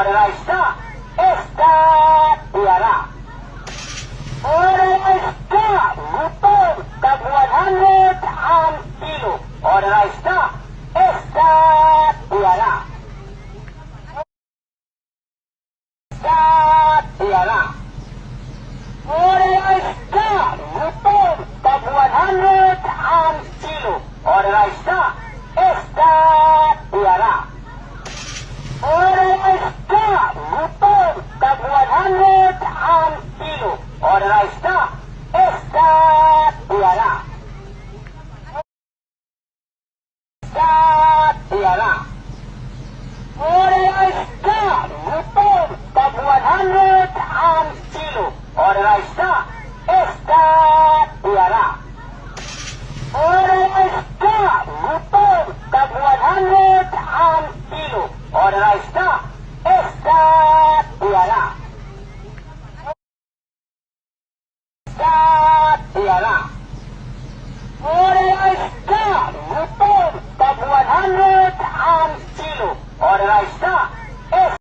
Authorized na. Esta Diara. Authorized na. Gutom tag 100 ang kilo. Authorized na. Esta Diara. Esta Diara. Authorized na. Gutom tag 100 ang kilo. Authorized na. Esta Diara. Authorized na. Gutom tag 100 ang kilo. Authorized na. Esta Diara.